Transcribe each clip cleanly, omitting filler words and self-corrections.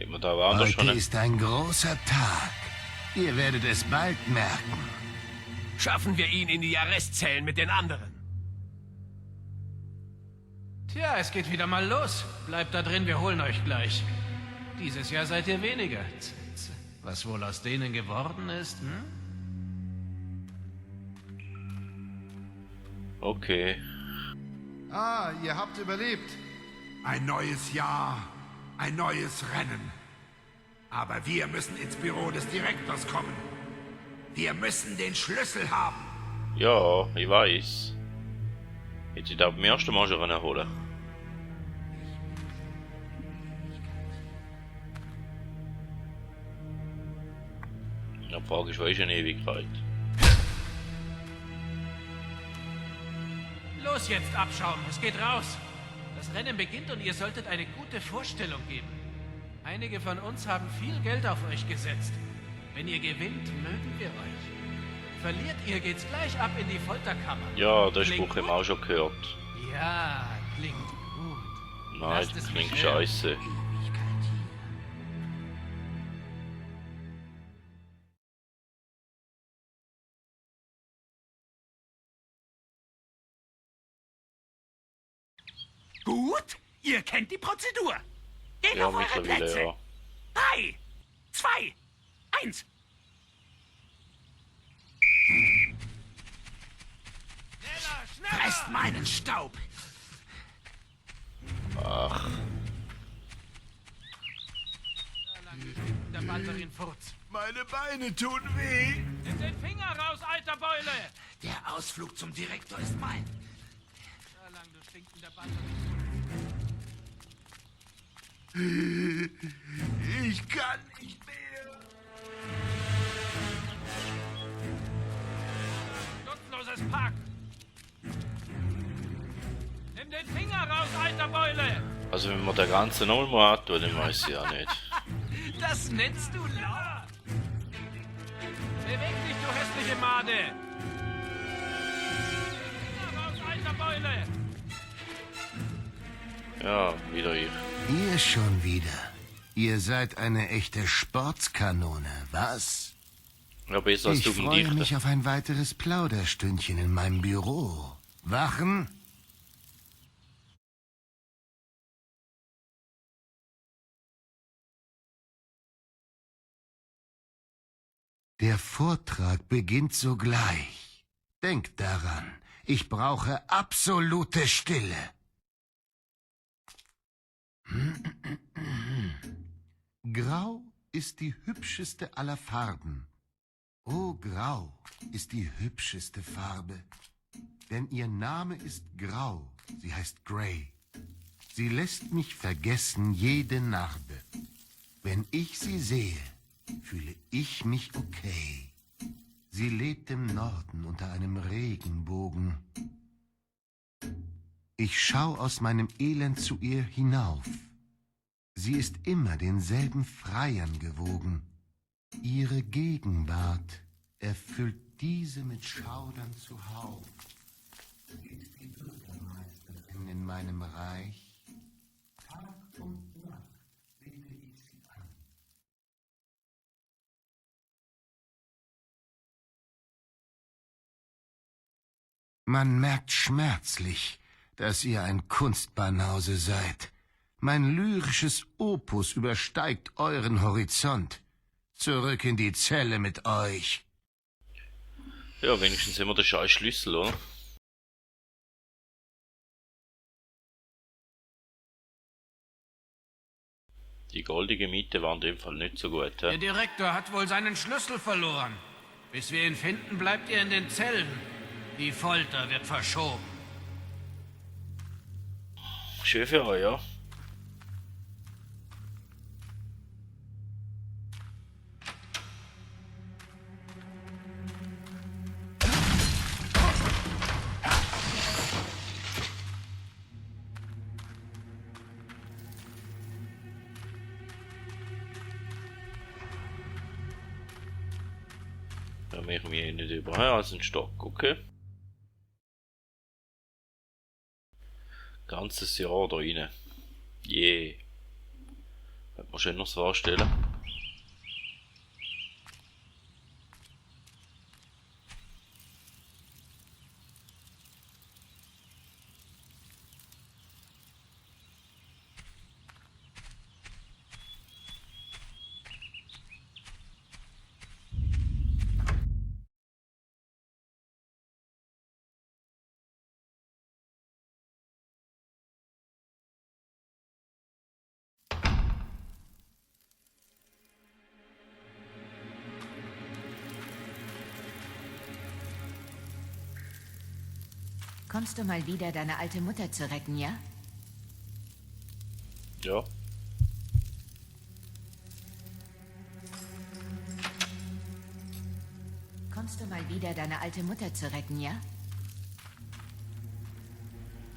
Immer da waren wir Heute schon. ist ein großer Tag. Ihr werdet es bald merken. Schaffen wir ihn in die Arrestzellen mit den anderen. Tja, es geht wieder mal los. Bleibt da drin, wir holen euch gleich. Dieses Jahr seid ihr weniger. Was wohl aus denen geworden ist, hm? Okay. Ah, ihr habt überlebt. Ein neues Jahr, ein neues Rennen. Aber wir müssen ins Büro des Direktors kommen. Wir müssen den Schlüssel haben. Ja, ich weiß. Hätte ich da beim ersten Mal schon holen. Die Frage ist, wo ist eine Ewigkeit? Los jetzt, Abschaum, es geht raus. Das Rennen beginnt und ihr solltet eine gute Vorstellung geben. Einige von uns haben viel Geld auf euch gesetzt. Wenn ihr gewinnt, mögen wir euch. Verliert ihr, geht's gleich ab in die Folterkammer. Ja, das Klingt Spruch haben gut? wir auch schon gehört. Ja, klingt gut. Nein, Lasst das es klingt mich hören. scheiße. Gut, ihr kennt die Prozedur. Geht Ja, auf eure mittlerweile Plätze. ja. 3, 2, 1. Fresst meinen Staub. Ach, Der Banderin Furz. Meine Beine tun weh. Nimm den Finger raus, alter Beule! Der Ausflug zum Direktor ist mein. Da lang, du stinkender Banderin. Ich kann nicht mehr. Nutzloses Pack! Nimm den Finger raus, alter Beule! also wenn man der ganze nochmal mal antun, dann weiß ich ja nicht. Das nennst du laut! Beweg dich, du hässliche Made! Finger raus, alter Beule! Ja, wieder ich. Ihr schon wieder. Ihr seid eine echte Sportskanone, was? Ja, besser als Ich du freue Dichter. mich auf ein weiteres Plauderstündchen in meinem Büro. Wachen? Der Vortrag beginnt sogleich. Denkt daran, ich brauche absolute Stille. Grau ist die hübscheste aller Farben. Oh, Grau ist die hübscheste Farbe. Denn ihr Name ist Grau, sie heißt Grey. Sie lässt mich vergessen jede Narbe. Wenn ich sie sehe, fühle ich mich okay. Sie lebt im Norden unter einem Regenbogen. Ich schau aus meinem Elend zu ihr hinauf. Sie ist immer denselben Freiern gewogen. Ihre Gegenwart erfüllt diese mit Schaudern zuhauf. Sie ist die Bürgermeisterin in meinem Reich. Tag und Nacht bete ich sie an. Man merkt schmerzlich, dass ihr ein Kunstbanause seid. Mein lyrisches Opus übersteigt euren Horizont. Zurück in die Zelle mit euch. Ja, wenigstens haben wir den scheiß Schlüssel, oder? Die goldige Miete war in dem Fall nicht so gut, Der hä? Direktor hat wohl seinen Schlüssel verloren. Bis wir ihn finden, bleibt ihr in den Zellen. Die Folter wird verschoben. Schön für euch, ja. Da machen wir nicht über. Ja, also ein Stock, okay. Ganzes Jahr da rein. Yeah. Könnte man schön noch so vorstellen. Kommst du mal wieder, deine alte Mutter zu retten, ja? Ja. Kommst du mal wieder, deine alte Mutter zu retten, ja?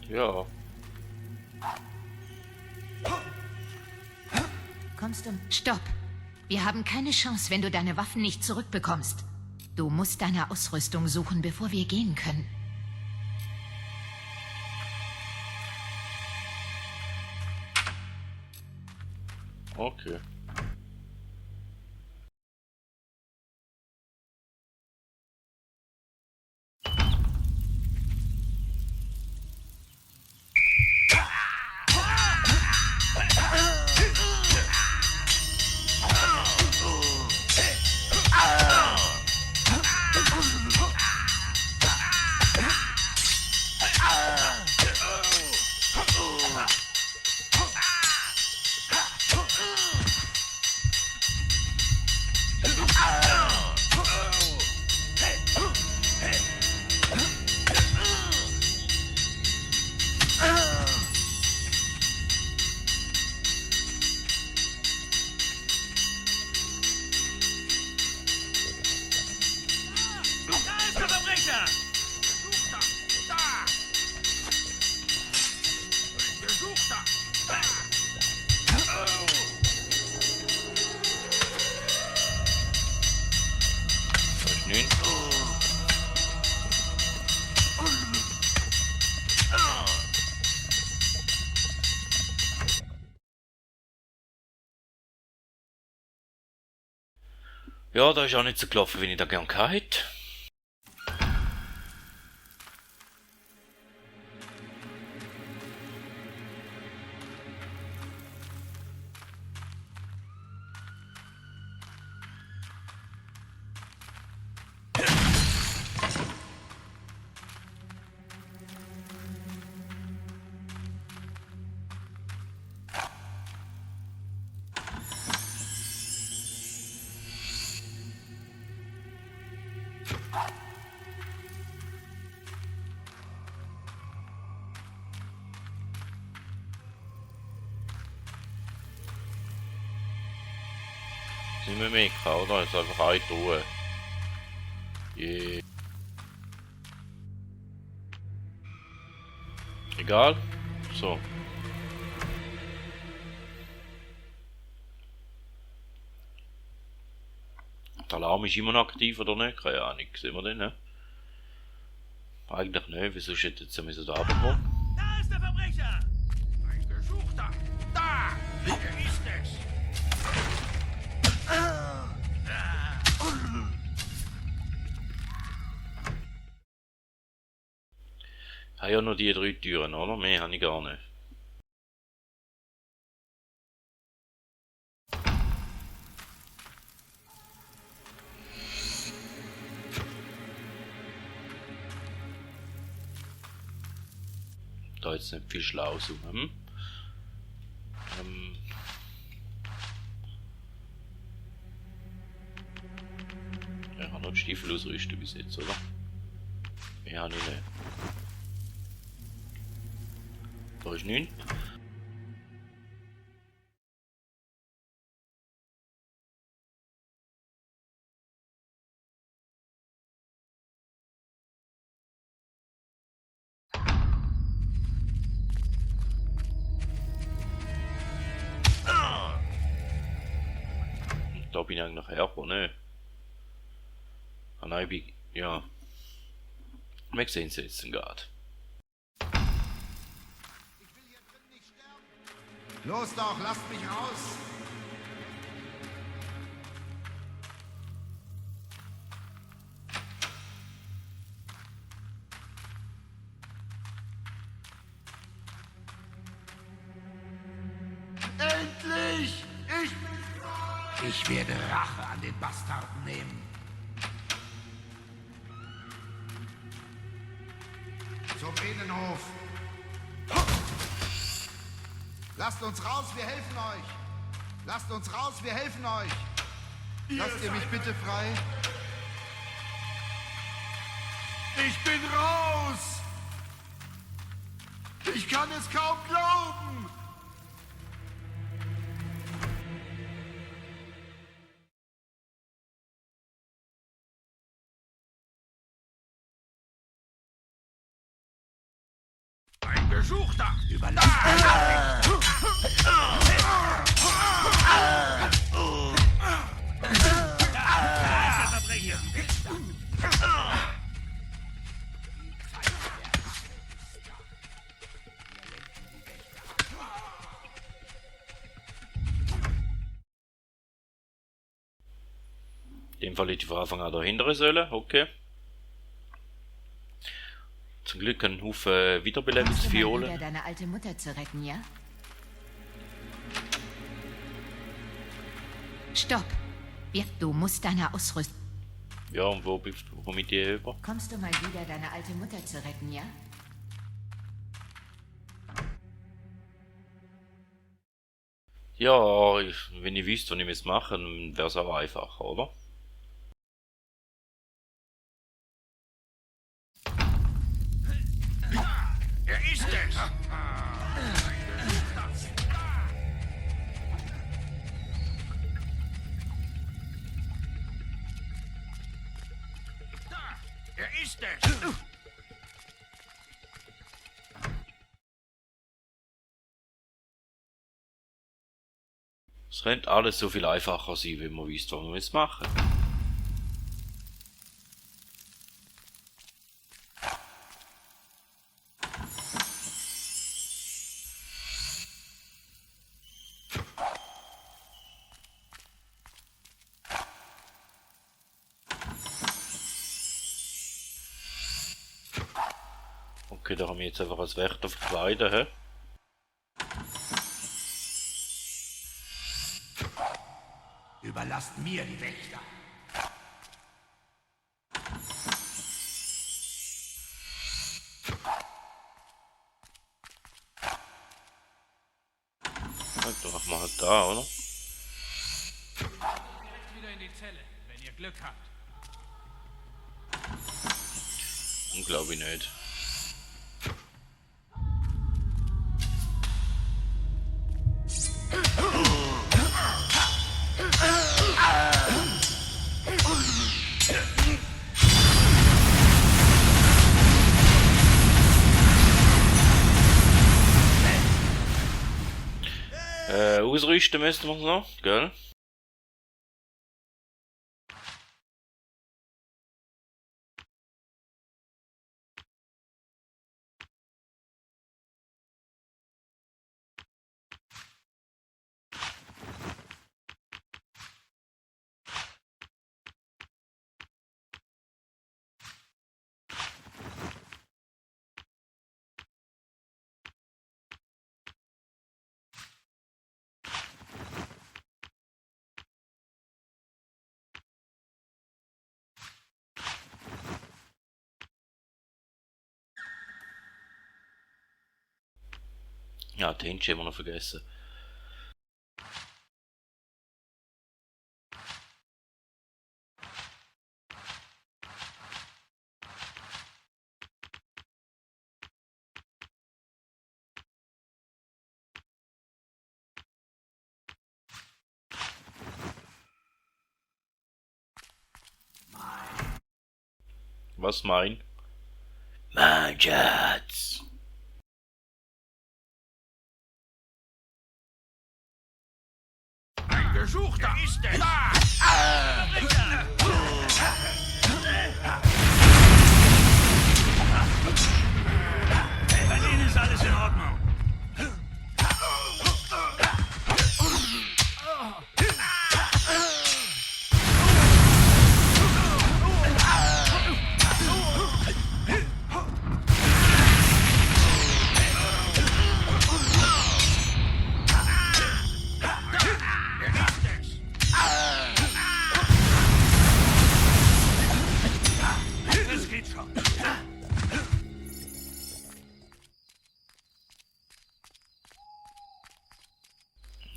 Ja. Kommst du... Stopp! Wir haben keine Chance, wenn du deine Waffen nicht zurückbekommst. Du musst deine Ausrüstung suchen, bevor wir gehen können. Okay. Ja, da ist auch nicht so gelaufen, wie ich da gern gehabt hätte. Sind wir mitgekommen, oder? Jetzt einfach eine Truhe. Yeah. Egal. So. Der Alarm ist immer noch aktiv oder nicht? Keine Ahnung. Sehen wir den, ne? Eigentlich nicht. Wieso ist jetzt müssen da runterkommen? Da ist der Verbrecher! Ein Gesuchter! Da! Hier ist es! Ich habe ja nur die 3 Türen, oder? Mehr habe ich gar nicht. Da jetzt nicht viel schlau so. Ich habe noch die Stiefel ausrüsten bis jetzt, oder? Mehr habe ich nicht. Da ist nichts. Da bin ich eigentlich nachher, aber ne? Ah nein, ja. Wir sehen es jetzt gerade. Los doch, lasst mich raus! Ich werde Rache an den Bastarden nehmen. Zum Innenhof. Lasst uns raus, wir helfen euch. Lasst uns raus, wir helfen euch. Lasst ihr mich bitte frei? Ich bin raus! Ich kann es kaum glauben! Ein Gesuchter! In dem Fall liegt die von Anfang an der hintere Säule, okay. Zum Glück ein Haufen Kommst du mal Wiederbelebungsfiolen. wieder, deine alte Mutter zu retten, ja? Stopp! Du musst deine Ausrüstung... Ja, und wo komme ich die über? Kommst du mal wieder, deine alte Mutter zu retten, ja? Ja, wenn ich wüsste, was ich jetzt mache, dann wäre es auch einfacher, oder? Er ist es! Er ist es! Es könnte alles so viel einfacher sein, wenn man wüsste, was wir jetzt machen. Okay, da haben wir jetzt einfach als Wächter verkleiden, hä? Überlasst mir die Wächter. Ja, dann machen wir halt da, oder? Direkt wieder in die Zelle, wenn ihr Glück habt. Glaube ich nicht. Ausrüsten müssen wir noch, gell? Ja, die Händchen haben wir noch vergessen. Was mein? Mein Schatz. Ein Gesuchter! Er ist es! Bei Ihnen ist alles in Ordnung. Er ist es!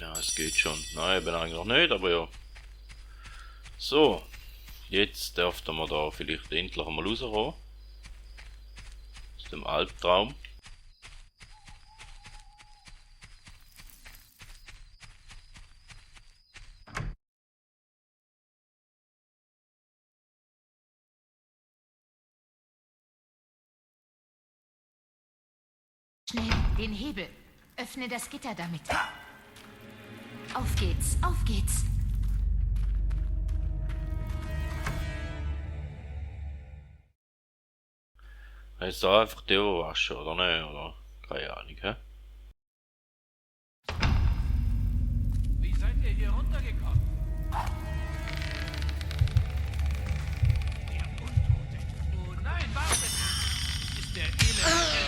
Ja, es geht schon. Nein, eben eigentlich noch nicht, aber ja. So. Jetzt dürfte man da vielleicht endlich einmal rauskommen. Aus dem Albtraum. Schnell, den Hebel. Öffne das Gitter damit. Auf geht's, auf geht's. Heißt da einfach Deo waschen, oder ne? Oder keine Ahnung, hä? Wie seid ihr hier runtergekommen? Der Untote. Oh nein, wartet! Ist der elende...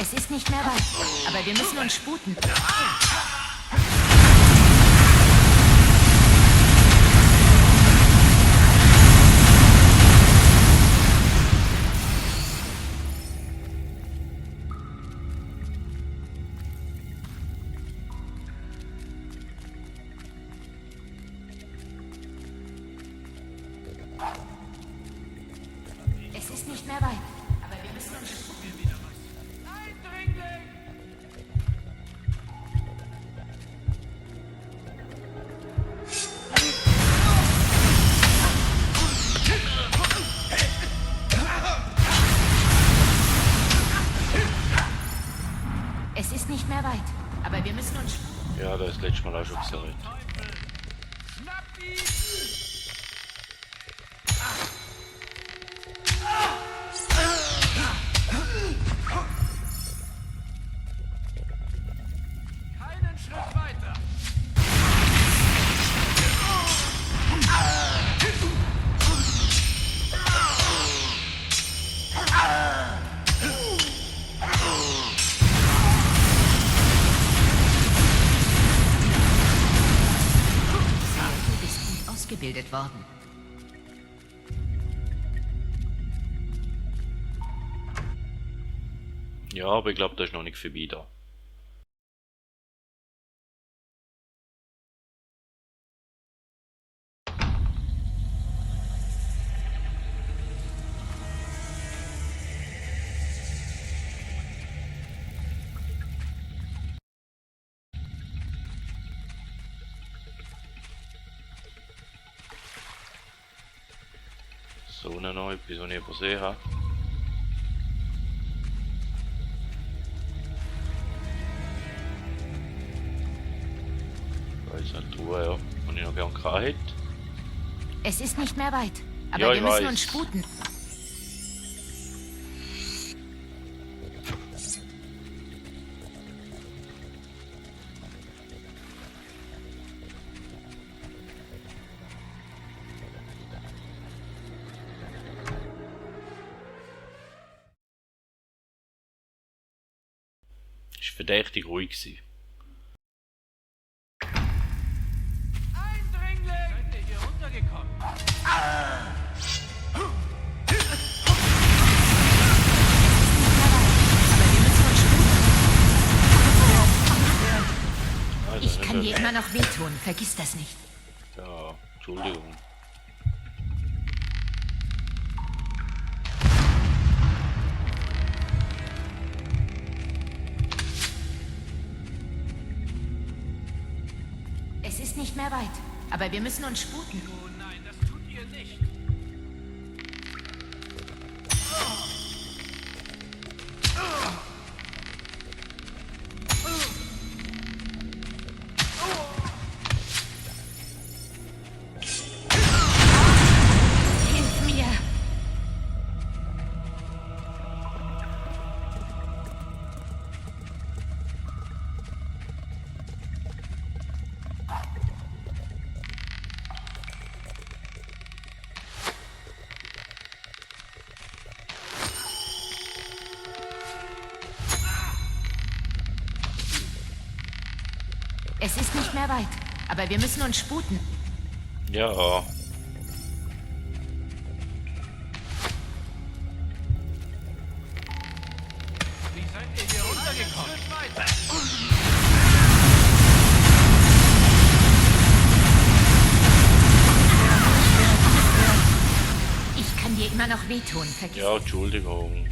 Es ist nicht mehr weit, aber wir müssen uns sputen. Es ist nicht mehr weit, aber wir müssen uns sputen. Eindringling! Es ist nicht mehr weit, aber wir müssen uns sputen. Ja, das letzte Mal auch schon gesagt. Teufel! Schnappt ihn! Keinen Schritt weiter! Du bist gut ausgebildet worden. Ja, aber ich glaube, das ist noch nicht vorbei da. So eine neue, bis ich übersehen habe. Da ist eine Truhe, ja, die ich noch gern gehabt hätte. Es ist nicht mehr weit, aber Ja, wir ich müssen weiß. uns sputen. Ist verdächtig ruhig gewesen. Eindringling! Seid ihr hier runtergekommen? Aber wir müssen uns sputen. Also, Ich kann dir immer noch wehtun, vergiss das nicht. Ja, Entschuldigung. Es ist nicht mehr weit, aber wir müssen uns sputen. Oh nein, das tut ihr nicht. Hilf mir! Es ist nicht mehr weit, aber wir müssen uns sputen. Ja. Wie seid ihr hier runtergekommen? Schritt weiter! nicht wehtun, vergiss. Ja, Entschuldigung.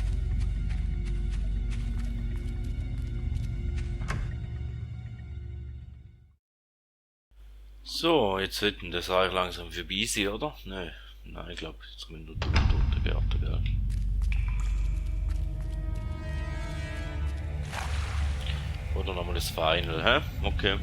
So, jetzt sollten das eigentlich langsam vorbei sein, oder? Nein, nein, ich glaube, jetzt kommen wir nur tote Gärten, gell? Oder nochmal das Final, hä? Okay.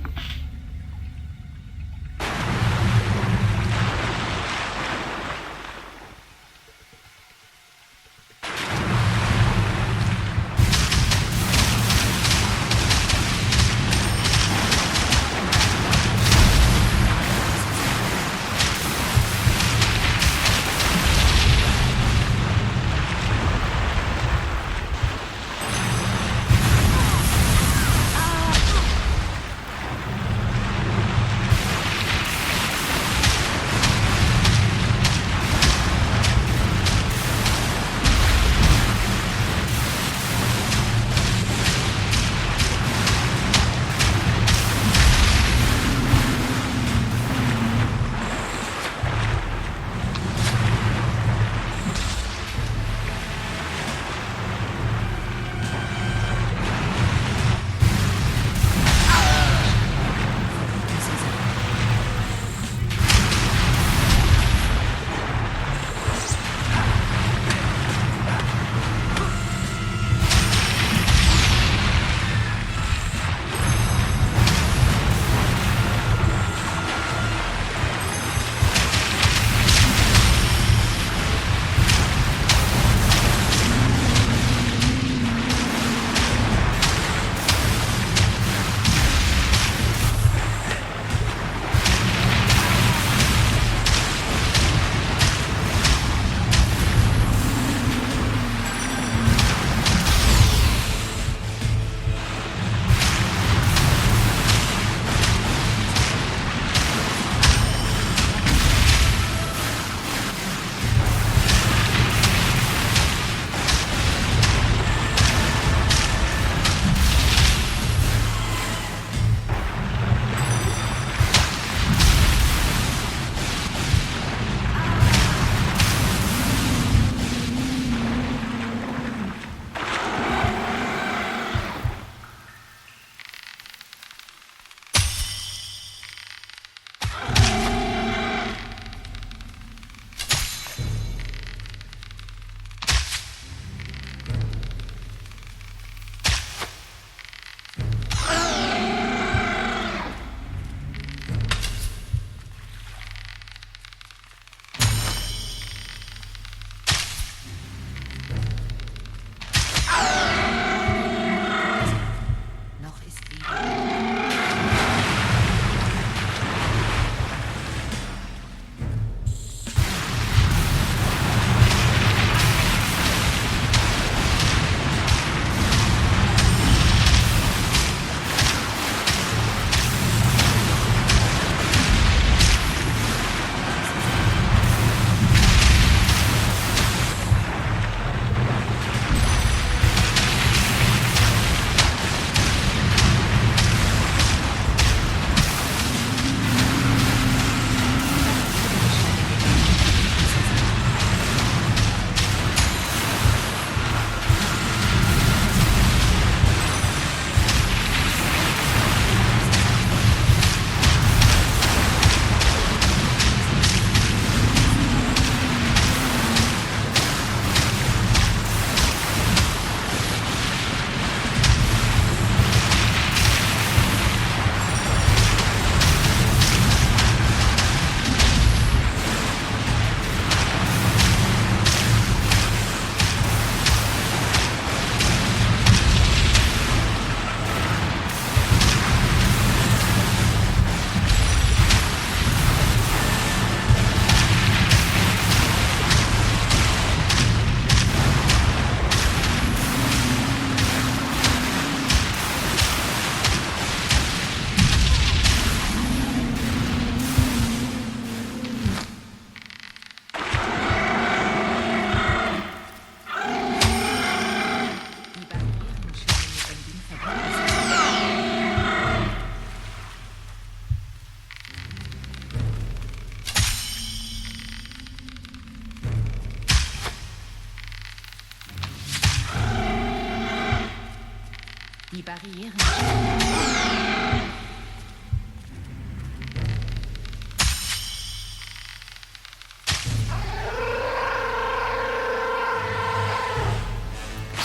Die Barrieren.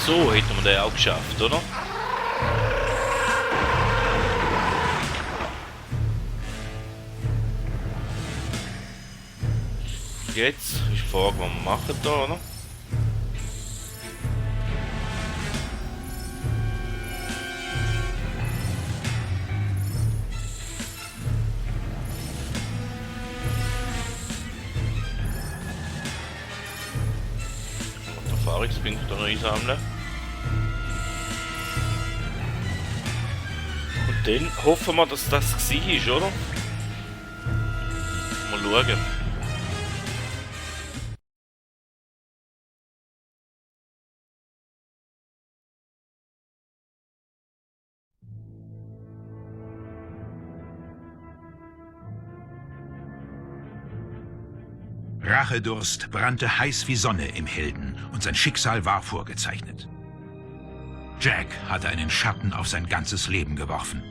So hätten wir den auch geschafft, oder? Jetzt ist die Frage, was wir machen da, oder? Erfahrungspunkte einsammeln. Und dann hoffen wir, dass das war, oder? Mal schauen. Rachedurst brannte heiß wie Sonne im Helden und sein Schicksal war vorgezeichnet. Jack hatte einen Schatten auf sein ganzes Leben geworfen.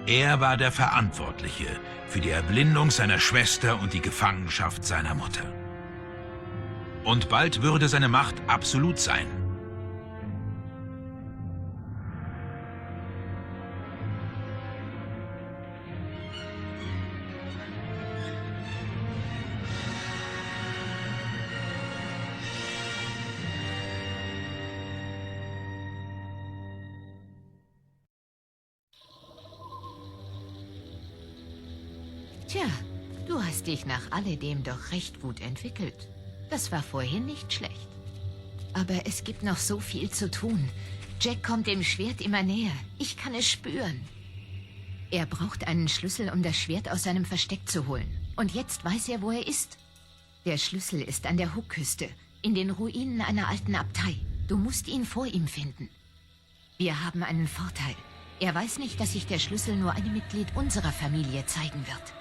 Er war der Verantwortliche für die Erblindung seiner Schwester und die Gefangenschaft seiner Mutter. Und bald würde seine Macht absolut sein. Tja, du hast dich nach alledem doch recht gut entwickelt. Das war vorhin nicht schlecht. Aber es gibt noch so viel zu tun. Jack kommt dem Schwert immer näher. Ich kann es spüren. Er braucht einen Schlüssel, um das Schwert aus seinem Versteck zu holen. Und jetzt weiß er, wo er ist. Der Schlüssel ist an der Hookküste, in den Ruinen einer alten Abtei. Du musst ihn vor ihm finden. Wir haben einen Vorteil. Er weiß nicht, dass sich der Schlüssel nur einem Mitglied unserer Familie zeigen wird.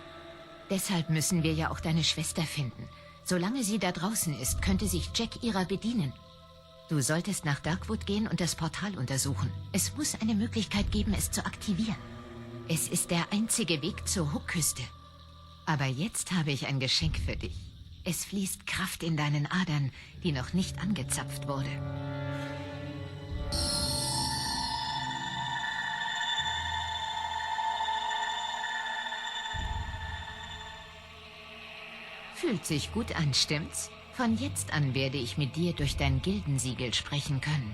Deshalb müssen wir ja auch deine Schwester finden. Solange sie da draußen ist, könnte sich Jack ihrer bedienen. Du solltest nach Darkwood gehen und das Portal untersuchen. Es muss eine Möglichkeit geben, es zu aktivieren. Es ist der einzige Weg zur Hookküste. Aber jetzt habe ich ein Geschenk für dich. Es fließt Kraft in deinen Adern, die noch nicht angezapft wurde. Fühlt sich gut an, stimmt's? Von jetzt an werde ich mit dir durch dein Gildensiegel sprechen können.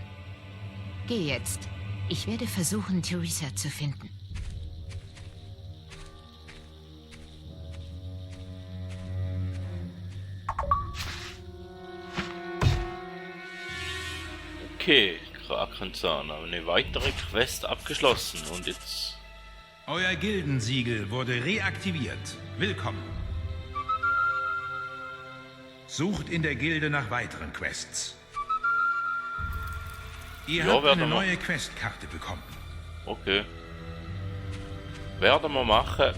Geh jetzt. Ich werde versuchen, Theresa zu finden. Okay, Krakenzahn, eine weitere Quest abgeschlossen und jetzt... Euer Gildensiegel wurde reaktiviert. Willkommen. Sucht in der Gilde nach weiteren Quests. Ihr habt eine neue Questkarte bekommen. Okay. Werden wir machen.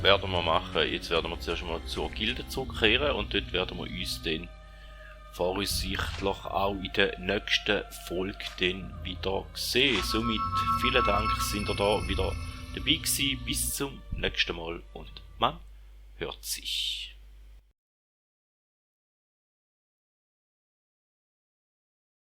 Jetzt werden wir zuerst mal zur Gilde zurückkehren und dort werden wir uns dann voraussichtlich auch in der nächsten Folge dann wieder sehen. Somit vielen Dank, sind ihr da wieder dabei gewesen. Bis zum nächsten Mal und man hört sich.